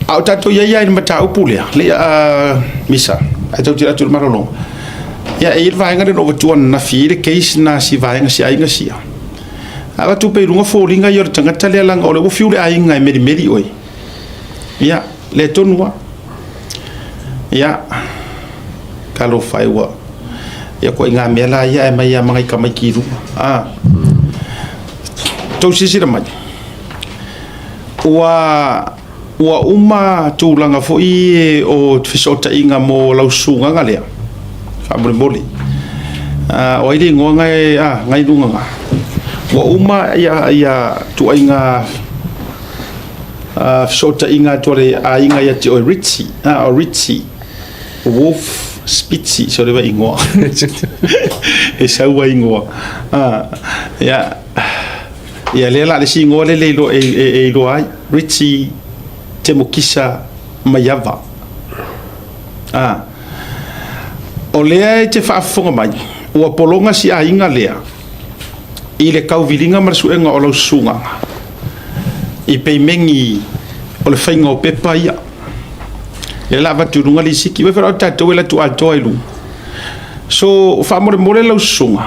A o tatou i ai lava i le mataupu lea, le Misa, ae tatou te alu atu i le malologa. Ia, e i ai le vaega lea na ou avatua ananafi e i ai le case lena a si vaega, si aiga sia. A avatu pea i luga foliga ia o le tagata lea leaga o lea ua fiu le aiga e melimeli oe. Ia, lea tonu lava. Ia, talofa e ua... Ia ituaiga mea la ia e aumai lava ma nai tamaiti i luga. A outou silasila mai, ua uma tulaga foi o fesootaiga mo lau susugaga lea, faamolemole. O ai le igoa na e, na e i luga na? Ua uma ia ituaiga fesootaiga atu a le aiga ia te oe Ritzy, o Ritzy Wolf Spitzy, se o le va igoa. E sau a igoa. Ia, ia lea la le isi igoa lea e iloa ai, Ritzy Temokisa Maiava. O lea e te faafofoga mai, ua pologa si aiga lea i le tauviliga ma le suega o lau susugaga i peimeni o le faiga o pepa ia. Lea la avatu i luga lisiti. Vai foi tatou e alu atu atoa i luga. So, faamolemole lau susuga,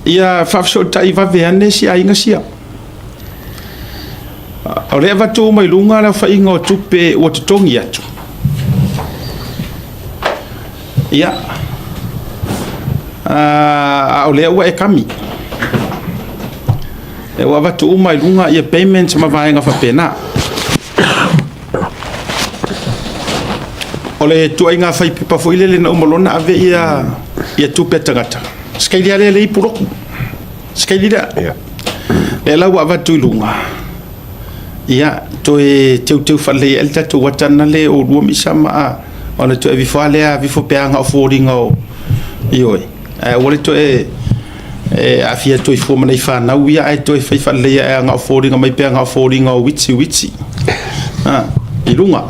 ia faafesootai vave ane si aiga sia. O lea e avatu uma i luga le aofaiga o tupe ua totogi atu. Ia, a o lea ua e kami. E ua avatu uma i luga ia payments ma vaega faapena. O le ituaiga faipepa foi lele na uma loa ona ave ia tupe a tagata. Sikaili lea le ipu lotu. Sikaili lea. Yeah. Lea la ua avatu i luga. Ia, toe teuteu faalelei ai le tatou ata na le o lua misa ma a, ona toe avifo lava lea, avifo pe a na o foliga o ioe. Ae aua le toe e aafia atu ai fua ma nai fanau ia, ae toe fai faalelei ae na o foliga mai pe a na o foliga o uiti uiti. I luga.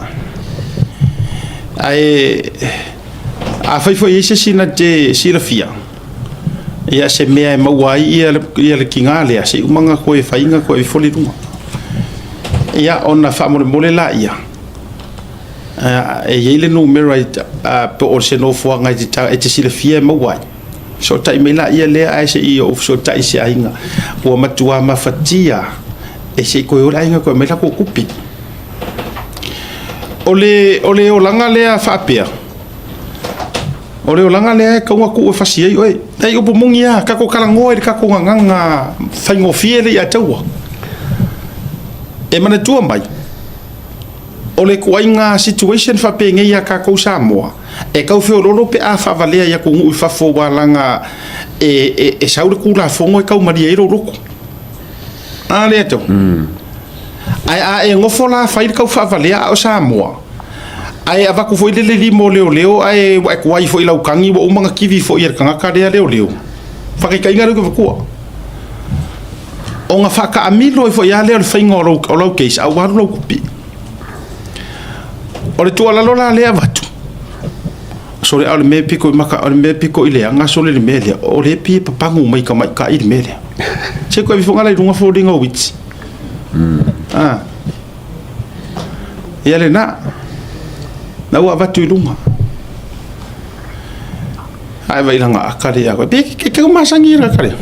Ae afai foi e i ai se isi na te silafia, ia se mea e maua ai ia le tiga lea, se i uma ona toe fai ona toe aveifo lea i luga. Ia ona faamolemole laia, e i ai le numera po o se nofoaga e te silafia e maua ai, fesootai mai laia lea ae se i ou fesootai i se aiga ua matua mafatia e se i toe o le aiga e toe aumai latou tupe. O le olaga lea faapea, o le olaga lea e tatau ona tuu e fasi ai oe. Leai, upu moni lava, tatou talanoa i le tatou gagana faigofie lea ia te ua. E manatua mai, o le ituaiga situation faapenei ia tatou Samoa, e tau feoloolo pe a faavalea i atunuu i fafo aua leaga e sau le Tulafono e tau malie ai lou loto. A lea tau. Ae a e nofo la fai le tau faavalea a o Samoa, ae avatu foi le lima o leoleo ae ua e tuai foi i lau tagi ua uma ona kivi foi e le tagata lea leoleo. Faataitaiga lea ou te avatua. Ona faataamilo ai foi lava lea o le faiga o lau case a ua alu lau tupe. O le tuualalo la lea e avatu, sole a o le mea pito i maka, o le mea pito i leaga sole le mea lea, o lea e pei e papagu mai tamaitai i le mea lea. Se koe vifoga la i luga foliga o witi. Ah. Ia lena. Na ua avatu i luga. Ae vai langa aka le ia koe. Pe ke ke masani i laka le.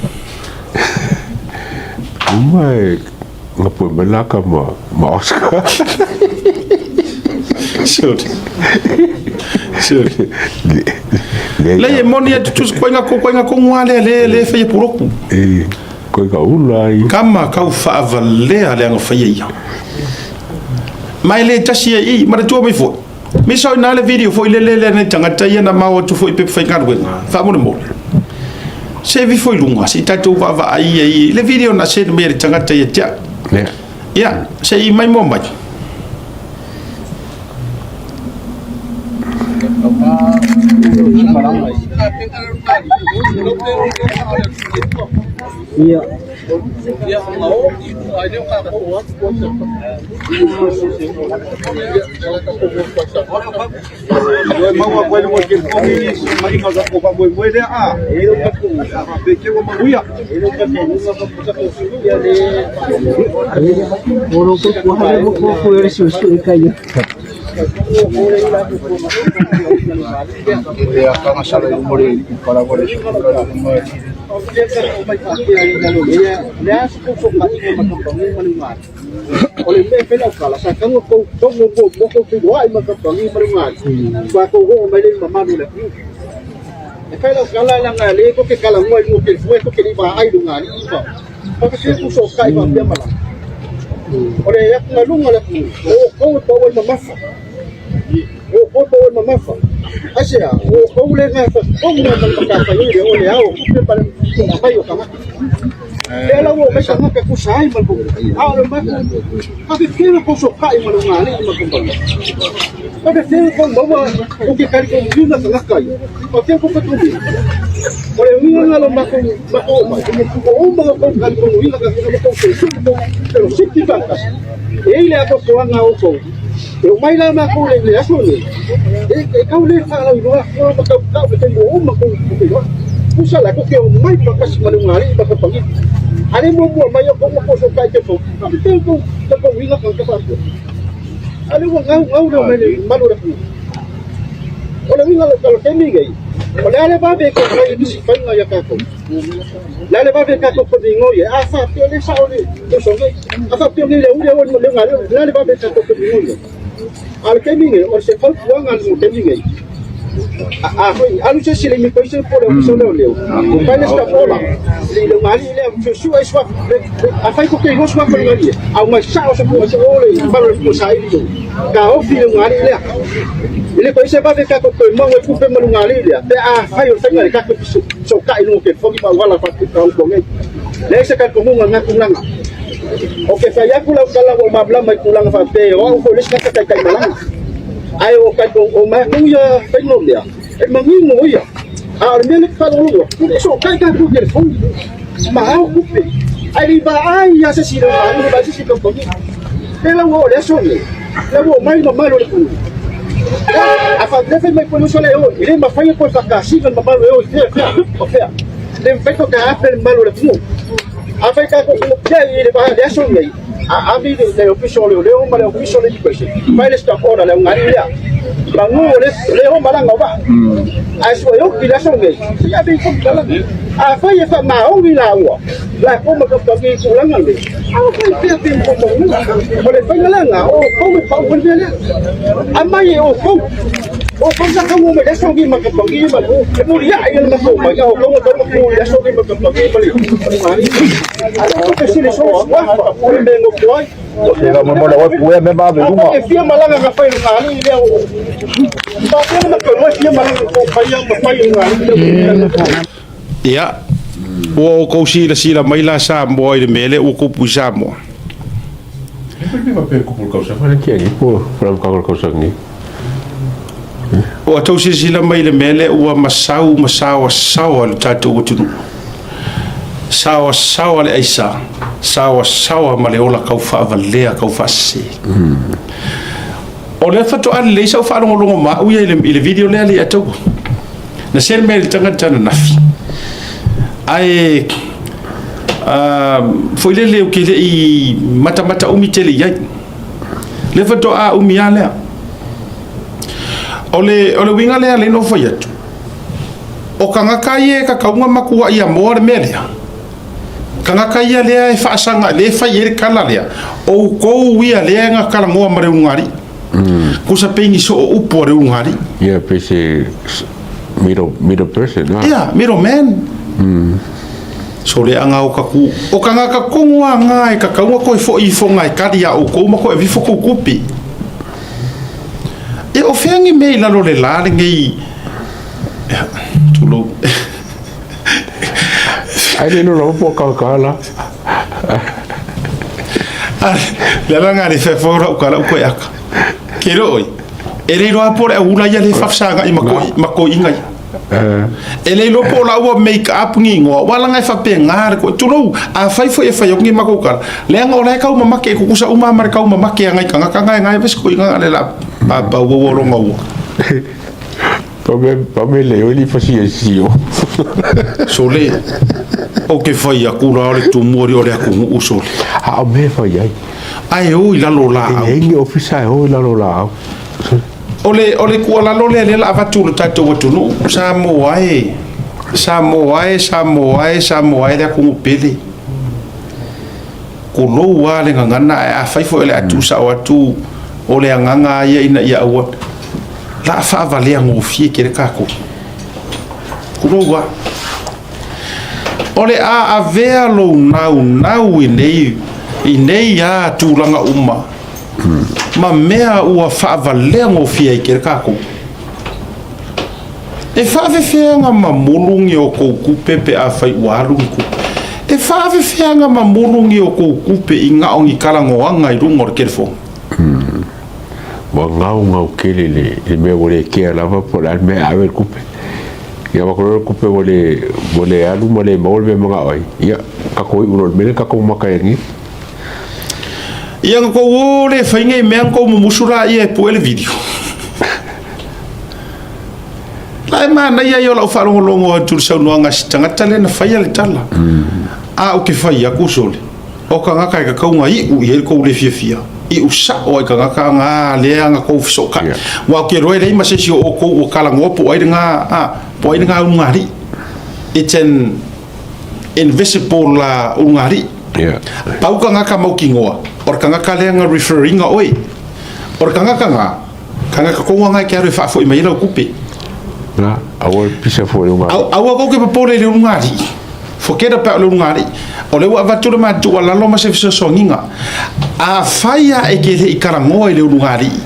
Uma e ngapo mai laka ma Oscar. Sorry. Sorry. Lei e moni atu tus koinga ko koinga ko ngua le le le whaia puroku. E koinga ula i. Kama kau whaavalea le anga whaia ia. Mai le tasi e i, manatua mai foi. Me sau ina le video foi le le le nei tagata ia na mau atu foi pepa faigaluega. Faamolemole. Se vi foi luga, se i tatou vaavaai ai le video na send mai e le tagata ia te au. Yeah. Ia, se i mai mua mai. Ia. Ia, ua outou silasila mai la Samoa i le mea lea ua tupu i Samoa. Ua outou silasila mai i le mea lea ua masau ma saoasaoa le tatou atunuu. Saoasaoa le aisa, saoasaoa ma le ola tau faavalea, tau faasese. O lea faatoa lelei sau faalogologo ma au ia i le video lea le ataua. Na se mea i le tagata ananafi. Ae foi lele ou te le i matamata umi tele i ai. Lea faatoa umi lava lea. O le uiga lea lea na ou fai atu, o tagata ia e tatau ona matuai amoa le mea lea, tagata ia lea e faasaga, lea e fai ai le tala lea, outou ia lea na talanoa ma le ulugalii. Kusa pei ni soo upu a le ulugalii. Ia, pei se middle person. Ia, middle man. So le anga o kaku, o kangaka kongo a ngā e kakaua koe fo i fonga e kari a oukou ma koe vifo kou kupi. E o fea ngi mea i lalo le la le ngei, tulou. Ai le no po ka ka la. Le ala ngā le whewhau rau ka rau koe aka. Ke ro oi. E le roa po le au ula ia le whawhsanga i mako ingai. E le iloa po o la ua make up ni igoa, aua leaga e faapena le tulou, afai foi e fai atu ni matou tala, leaga o la e taumamake, e tutusa uma lava ma le taumamake a nai tagata na e na e vesi koina le la pa ua ua longa ua. Pame le oli fasi e sio. Sole, o ke fai aku la o le tumu o le atunuu sole. A o mea fai ai. Ae o i lalo laau. E leai ni ofisa e o i lalo laau. O le tuualalo lea lea la avatu i le tatou atunuu, Samoa e, Samoa e, Samoa e, Samoa e le atunuu pele. Tulou lava le gagana, ae afai foi o le a tuusao atu o le agaga ia ina ia aua la faavalea gofie tele tatou. Tulou lava. O le a avea lou naunau i nei a tulaga uma ma mea ua faavalea gofie ai tele tatou. E faafefeaga mamulu ni o kou tupe pe afai ua alu ni tupe? E faafefeaga mamulu ni o kou tupe i na o ni talanoaga i luga o le telefoni? Ua gaugau tele le mea ua le kea lava po o le a le mea e ave le tupe. Ia ma le tupe ua le alu ma le maua le mea manao ai. Ia, tatou iu loa i le mea lea tatou maka ai nei. Ia na kou o le faiga i mea na kou mumusu laia e pue le video. La e manaia ia o lau faalogologo atu i le saunoaga a si tagata lea na faia le tala. A ou te fai aku sole, o tagata e tatau iu i ai le kou le fiafia. Iu sao ai tagata nga lea na kou fesootai. Aua ou te iloa e leai ma se isi o outou ua talanoa po o ai lena, a, po o ai lena ulugalii. It's an invisible ulugalii. Pau tagata mautinoa, o le tagata lea na refer ina oe. O le tagata na, tagata tonu lena e te alu e faafoi mai ai lau tupe. Na, aua pisa foi o ngā. Aua kou te popole i le ulugalii. Forget about le ulugalii. O lea ua avatu le matou tuualalo ma se fesoasoaniga. Afai lava e te le i talanoa i le ulugalii,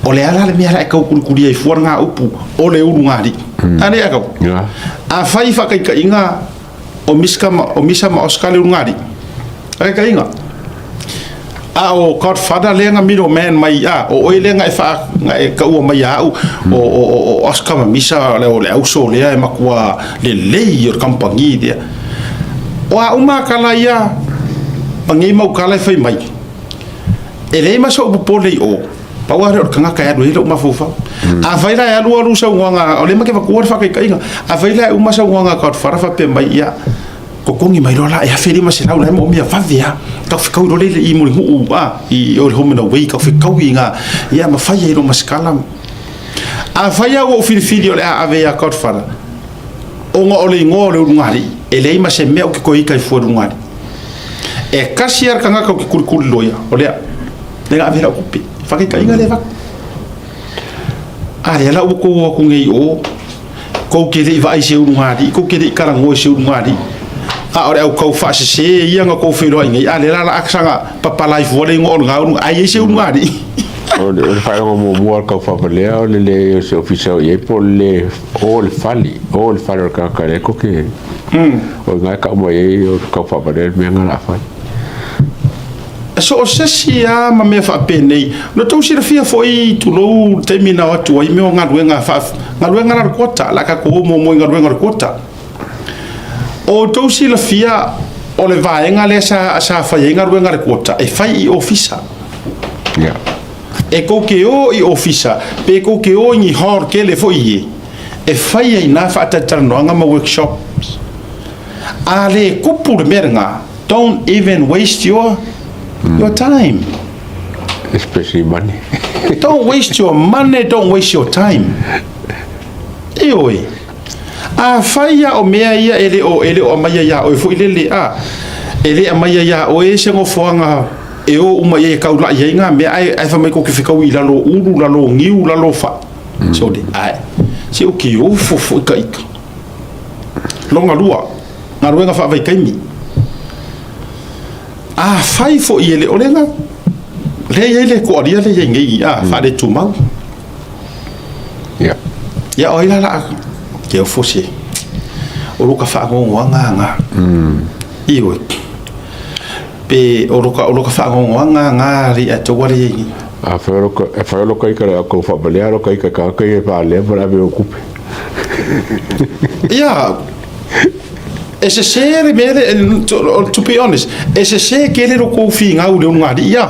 o le a la le mea la e tau kulikuli ai fua lena upu o le ulugalii? A lea kau. Afai i faataitaiga o Miska ma, o Misa ma Oscar le ulugalii. Faataitaiga. A o Godfather lea na middleman mai a o oe lea na e faa na e taua mai ia au o Oscar ma Misa le o le auso lea e matua lelei o le kamupani lea. O a uma tala ia ma nei mau tala e fai mai. E leai ma so'u popole i o. Pau lava lea o le tagata e alu ai lou mafaufau. Afai la e alu alu saunoaga, o lea ma te avatua le faataitaiga. Afai la e uma saunoaga a Godfather faapea mai, ia, totogi mai loa la e $1500 la e moomia vave lava. Tau fetaui loa lea i Mulinuu a, i o le home and away, tau fetaui i ga, ia ma fai ai loa ma se kala. Afai lava ua ou filifili o le a ave ia Godfather, ona o le igoa o le ulugalii, e leai ma se mea ou te toe ita ai fua i le ulugalii. E tasi lava le tagata ou te kulikuli loa ia, o lea, lea na ave ai lau tupe. Faataitaiga lea e avatu. A lea la ua tou o atu nei i o, tou te le i vaai i se ulugalii, tou te le i talanoa i se ulugalii. A o le au tau faasese ia na tou feiloai nei, a lea la o le a saga papala ai fua le igoa o lena ulugalii, ai ai se ulugalii. O le faailoga muamua o le taufaavalea o le leai o se ofisa o i ai po o le o le fale, o le fale o le tagata lea koke. O i ina e tau mai ai o le taufaavalea le mea na o le a fai. So o se isi lava ma mea faapenei, na tou silafia foi tulou le taimi na o atu ai mea o galuega faa galuega la le quota, o le a tatou o muamua i galuega o le quota. O outou silafia o le vaega lea sa fai ai galuega a le quota, e fai i ofisa. E tou te o i ofisa, pe tou te o i ni hall tele foi e, e fai ai na faatalatalanoaga ma workshops. A le tupu le mea lena, don't even waste your time. Especially money. Don't waste your money, don't waste your time. Ioe. Afai ia o mea ia e le o aumaia ia oe foi lele a, e le aumaia ia oe se nofoaga e o uma i ai e taulai ai ngā mea, ae fai mai kou te fetaui i lalo ulu, lalo niu, lalo fai. Sole, ae. Se o ke ofo foi ka ika. Longa lua, galuega faavaitaimi. Afai foi e le o lena, lea i ai le toalia lea i ai nei, a, faaletumau. Ia o ai la la ke ofo se. O lo ka whaangongoanga nga. Ioe. Pe o lo ka whaangongoanga nga ri a tauare i. A whai o lo ka ika le au faavalea lo ka ika ka ka i whaalea pa le ave o kupe. Ia, e sesē le mea lea, to be honest, e sesē tele lo tou finau i le ulugalii ia.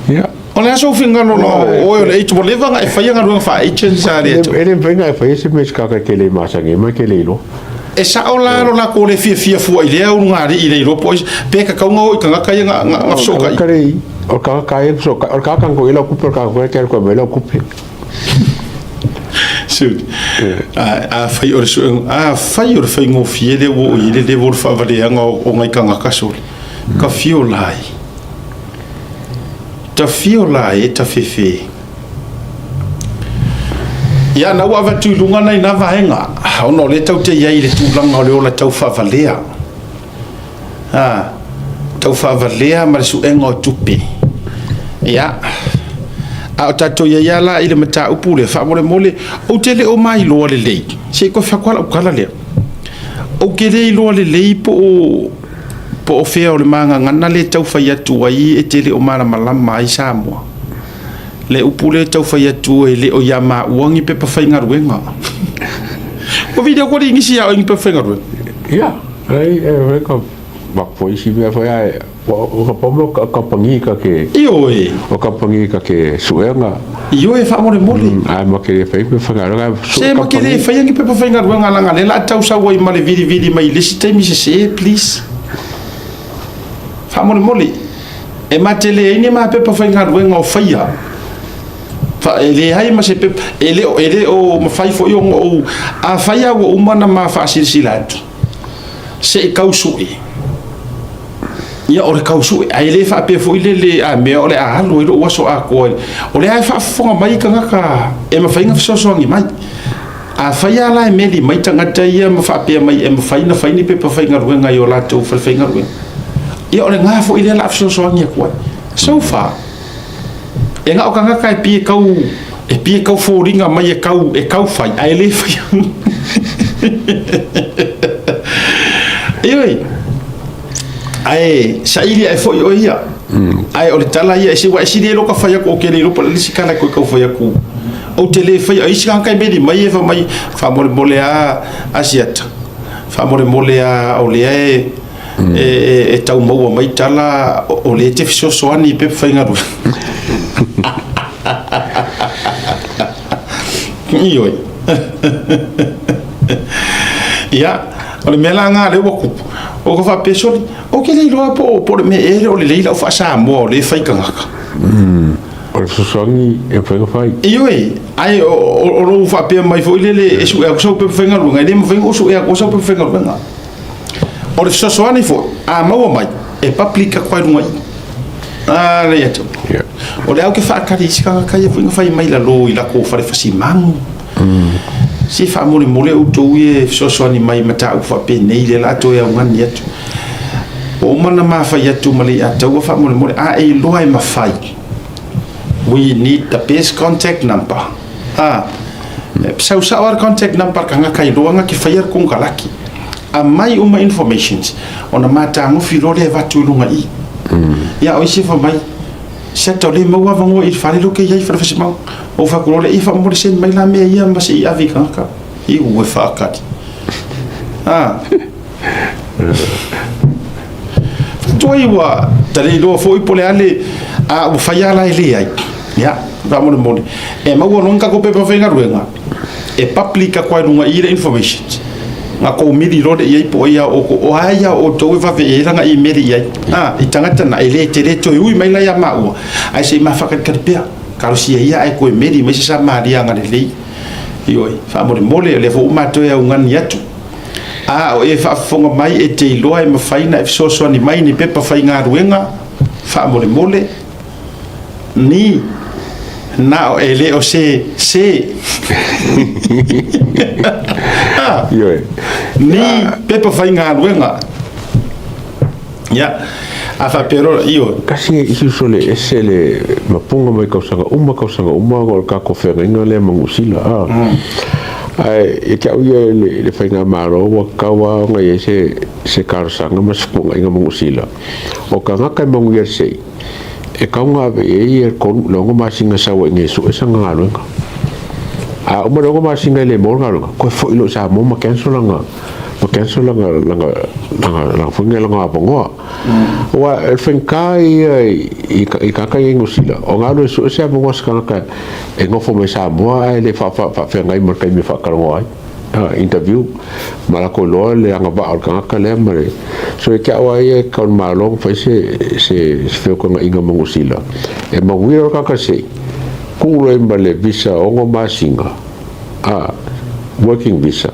Ia. O le a sou finagalo la o oe o le agent, ua leva ona e faia galuega faa-agent sa le E le mafai ona e faia se mea i se tagata e te le masani ai ma e te le iloa. E sao la lo latou le fiafia fua i lea ulugalii le iloa po o ai, pe tatau ona o i tagata ia na fesootai. O le tagata ia na fesootai, o le tagata na tuu i ai lau tupe, o le tagata foi lea e te alu atu e aumai lau tupe. Shoot. Afai o le suega, afai o le faigofie lea ua oo i ai le level o le faavaleaga o nai tagata sole, ka fio la ai. Ta fio la e ta fefe. Ia, na ua avatu i luga nai na vaega, ona o lea tau te i ai i le tulaga o le ola tau faavalea. A, tau faavalea ma le suega o tupe. Ia, a o tatou i ai lava la i le mataupu lea, faamolemole, ou te le o mailoa lelei, se i toe fai atu lava lau tala lea. Ou te le iloa lelei po o po o fea o le ma gagana lea e tau fai atu ai e te le o malamalama ai Samoa. Le upu lea e tau fai atu e le o ia maua ni pepa faigaluega. Ua vili atu alii nisi ia oe ni pepa faigaluega. Ia, ai e ka foi isi mea foi ae o ka pomo ka kampangi ka ke. Ioe. O kampangi ka ke suega. Ioe faamolemole. Ae ma ke le fai pepa faigaluega. Se ma ke le faia ni pepa faigaluega leaga lea la tau sau ai ma le vilivili mai i le isi taimi sese please. Faamolemole. E ma te leai ni ma pepa faigaluega o faia. Fa, e leai ma se pepa, e le o, e le o mafai foi ona ou, afai lava ua uma ona ma faasilasila atu, se i tau sue. Ia, o le tau sue, ae le faapea foi lele a mea o le a alu ai lou aso atoa. O lea e faafofoga mai tagata e mafai ona fesoasoani mai. Afai lava la e meli mai tagata ia ma faapea mai e mafai ona fai ni pepa faigaluega i o latou falefaigaluega, ia o lena foi lea o le a fesoasoani atu ai. So far, e na o tagata e pei e tau, e pei e tau foliga mai e tau, e tau fai, ae le faia. Ioe, ae saili ae foi oe ia. Ae o le tala ia, e ua e sili ai lou ka fai atu, ou te le iloa po o le a le isi tala e toe tau fai atu. Ou te le faia, o isi tagata e meli mai e fai mai, faamolemole lava Asiata, faamolemole lava o lea e, e tau maua mai tala o lea e te fesoasoani i pepa faigaluega. Ioe. Ia, o le mea la lena lea ua tupu, ua ou faapea, sole, ou te le iloa po o le mea ea e le o lelei lau faa-Samoa o lea e fai tagata. O le fesoasoani e mafai ona fai. Ioe, ae o lou faapea mai foi lele e sue atu sau pepa faigaluega, e le mafai ona ou sue atu sau pepa faigaluega. O le fesoasoani foi, a maua mai, e public atu lava i luga i i. A lea ia te au. O lea ou te faatali i isi tagata ia foi na fai mai lalo i latou fale fasimagu. Se faamolemole outou ia e fesoasoani mai i mataupu faapenei lea o le a toe augani atu. Ua uma ona ma fai atu ma le Iataua faamolemole, a e iloa e mafai, we need the best contact number. A, sau sao lava le contact number a le tagata iloa na te faia le konekarate. Aumai uma informations ona ma tagofi loa lea e avatu i luga i i. Ia o isi e fai mai, Siata o lea e maua avanoa i le fale lea ou te i ai i Falefasimaga. Ou fai atu loa lea, ia faamolemole send mai la mea ia ma se i ave i tagata. Iu e faatali. A. Faatoa ua ta le iloa foi po o le a le, a ua fai lava la e leai. Ia, faamolemole, e maua loa ni tatou pepa faigaluega, e public atu lava i luga i i le information, na tou mili loa lea i ai po o ai a outou, o ai a outou e vave i ai lana email i ai, a, i tagata na, e le tele toe ui mai la ia maua, ae se i mafakalitali pea, talosia ia ae toe meli mai se Samaria agalelei. Ioe, faamolemole, o lea foi ua matou augani atu. A o e faafofoga mai e te iloa e mafai ona e fesoasoani mai ni pepa faigaluega, faamolemole, ni, na o e le o se, se. Ah, Ioe. Ni pepa faigaluega. Ia, a faapea loa, ioe. Kasi e isi uso le ese le mapuga mai kausaga uma kausaga uma o le tatou feagaiga lea ma Niu Sila a. Ae ia te au ia i le faigamalo ua tatau lava ona i ai se se talosaga ma se fetuunaiga ma Niu Sila. O tagata e manuia i le sei, e tatau ona ave i ai le 3 i le 6 masina sau ai nei e sue sana galuega. A uma le 6 masina e le maua le galuega, toe foi loa i Samoa ma cancel lana ma cancel lana lana lana lana foi lea lana avanoa. Aua o le faigata ia i tagata ia i Niu Sila, ona alu e sue se avanoa o se tagata e nofo mai Samoa ae le faafeagai ma le taimi e faatalanoa ai. Interview ma latou iloa le agavaa o le tagata lea ma le so ia te au lava ia e tatau i le Malo ona fai se se feutagaiga ma Niu Sila e manuia loa le tagata se i tuu loa i ai ma le visa 6 masina a working visa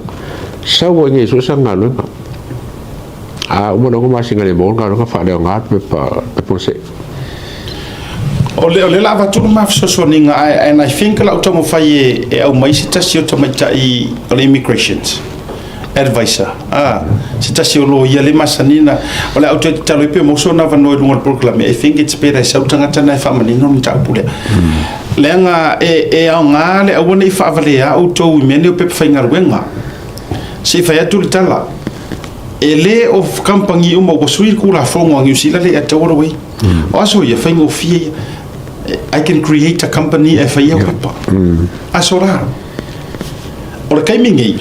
sau ai nei e sue sana galuega a uma le 6 masina e le maua le galuega faaleaoga le pepa pepa se O le, o le la avatu le ma fesoasoaniga and I think la ou taumafai e, e aumai se tasi o tamaitai o le immigrations advisor ah, se tasi o loia le masani na o le a ou toe tatalo ai pe maua sona avanoa i luga o le polokalame. I think it's better e sau le tagata na e faamanino le mataupu lea. Leaga e, e aoga le aua ne i faavalea outou i mea nei o pepa faigaluega. Se i fai atu le tala, e le o kamupani uma ua sui le Tulafono a Niu Sila lea i Aotearoa ua i ai. O aso ia, faigofie ia. I can create a company e fai au pepa. Aso la. O le taimi nei,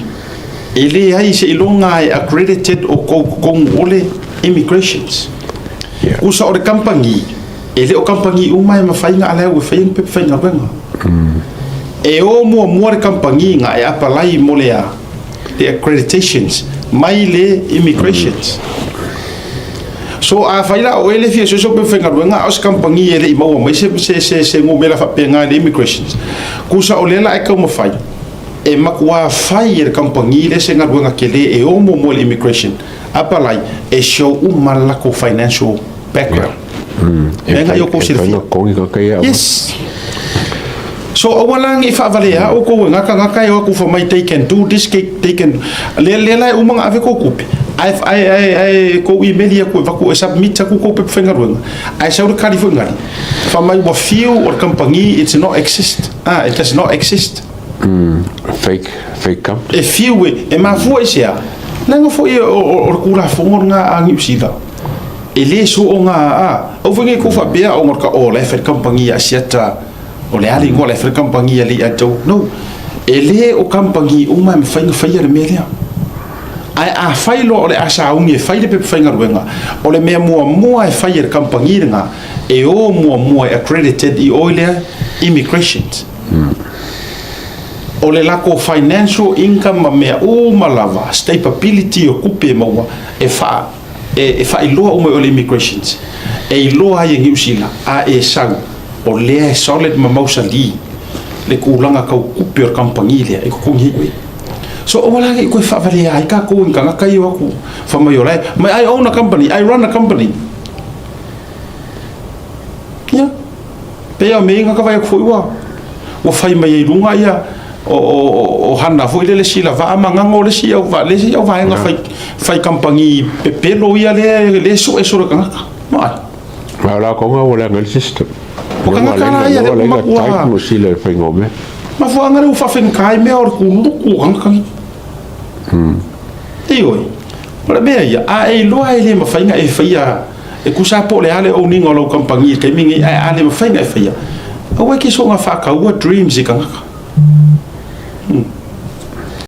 e leai seiloga e accredited o kou totonu o le immigrations. Usa o le kamupani, e le o kamupani uma e mafai ona allow e fai ni pepa faigaluega. E o muamua le kamupani na e apalai mo le a? Le accreditations mai le immigrations. So a fai la o oe le fia sue sau pepa faigaluega a o se kamupani e le i maua mai se se se se numera faapena i le immigrations, kusa o lea la e taumafai e matua fai e le kamupani lea se galuega tele e o muamua i le immigration apalai e show uma le latou financial background. E Mea i kou silafia. Yes. So aua la ne i faavalea outou e gata e o atu fai mai they can do this, they can le le la e uma ona ave kou tupe. Ae ae ae ae kou email atu e avatu e submit atu kou pepa faigaluega. Ae sau le kali foi ngali. Fai mai ua fiu o le kamupani it's not exist. Ah, it does not exist. Fake, fake company. E fiu e, e mafua i se a? Leaga foi o le Tulafono lena a Niu Sila. E le soona a, aua foi ne i kou faapea ona o le o la e fai le kamupani a Asiata, o le a le igoa la e fai le kamupani a le Atou. No. E le o kamupani uma e mafai ona faia le mea lea. Ae afai loa o le a sauni e fai le pepa faigaluega, o le mea muamua e fai e le kamupani lena, e o muamua e accredited i o i le Immigrations. O le latou financial income ma mea uma lava, stability o tupe e maua, e faa, e faailoa uma i o le Immigrations, e iloa ai e Niu Sila, a e sau, o lea e solid ma mausali le tulaga tau tupe o le kamupani lea e totogi ai oe. So aua la ne i toe faavalea ai tatou i ni tagata ia o atu fai mai o la e, mai I own a company, I run a company. Ia, pei lava o mea ia na ta vaai atu foi ua ua fai mai ai i luga ia o, o, o hana foi lele sila vaa ma gago le isi au le isi au vaega fai fai kamupani pepelo ia lea lea sue solo tagata. Mai. Ma o la konga ua leaga le system. O tagata la ia le uma ua type mo sila e whainga o mea. Mafuaaga lea ua faafegataa ai mea o le kuluku o tagata nei. Ioe. O le mea ia, a e iloa e le mafai ona e faia, e tusa lava po o le a le owning o lau kamupani i le taimi lenei, ae a le mafai ona e faia, aua e te soona faataua dreams i tagata.